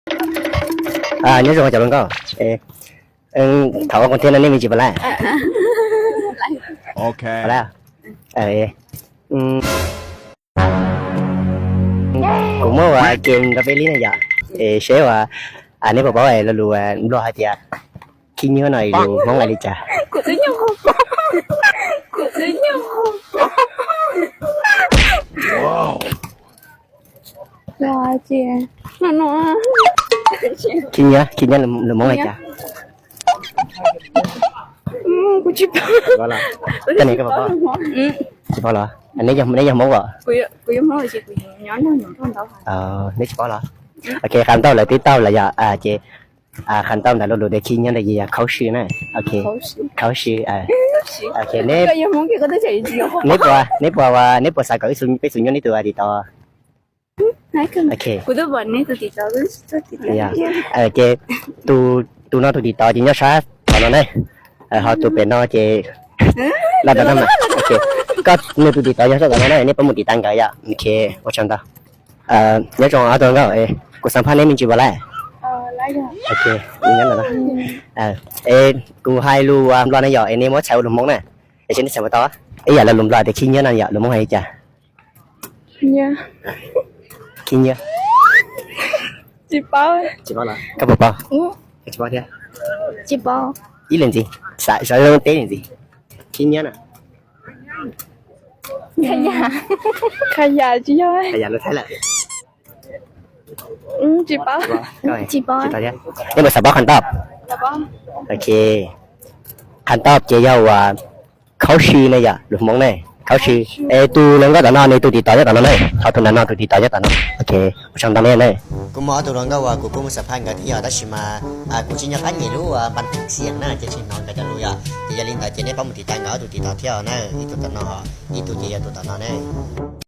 Nyob zoo cov hluas nkauj. Thaum ua qhov tiag no nej me ntsis puas laij? Kuv muab ua game rau peb li na yom, es seb uas neb puas paub lo lus Nplog hais tias khib nyiab no lus Hmoob hais li cas? Khib nyiab, khib nyiab lus Hmoob hais cas? Koj niam koj puas paub? Tsis paub los? Neb yog Hmoob os? Neb tsis paub los? Ok, qhov ntau lawv twb tau lawm yom, ces qhov ntau ntawm lo lus tias khib nyiab ntawd yog khaub sw na. Ok, khaub sw. Ok, neb puas, neb puas, neb puas xav kom peb txhua nyuaj neb tus tiv tauj? Ok, ces tus no tus tiv tauj ces nyob sab tom no na, ho tus pem no ces laj tom no. Ok, koj nws tus tiv tauj nyob sab tom no na, neb pab mus tiv tauj nkawd yom. Ok, ua tsaug ntau. Nyob zoo ob tug nkauj, kuv xam phaj neb me ntsis puas laij? Es kuv hais lus Nplog na yom, es neb muab txhais ua lus Hmoob na, es seb neb txhais puas tau. Ib yam li lus Nplog tias khib nyiab no yom, lus Hmoob hais li cas? Khib nyiab. Tsis paub los? Koj puas paub? Tsis paub thiab. Ib leeg ntxiv, xav zoo teb leeg ntxiv. Khib nyiab na. Kha yam tsis yog. Kha yam lus Thaib lawm. Tsis paub. Tsis paub thiab. Neb puas xav paub qhov ntau? Ok, qhov ntau ces yog uas khaub sw ne yom, lus Hmoob ne, khaub sw. Es tus hluas nkauj tom no nws tus tiv tauj nyob tom no ne, ho tus ntawm no tus tiv tauj nyob tom no. Ok, ua tsaug ntau ne. Kuv muaj ob tug hluas nkauj uas kuv kuj mus xam phaj nkawd thiab yom, tab sis mas kuv tsis nco qab nyiam lub npas xiam na, ces tsis hnov nkawd cov lus yom. Ces yog li ntawd ces neb pab mus tiv tauj nkawd ob tug tiv tauj thiab na, ib tug tom no, ib tug ces yog tus tom no ne.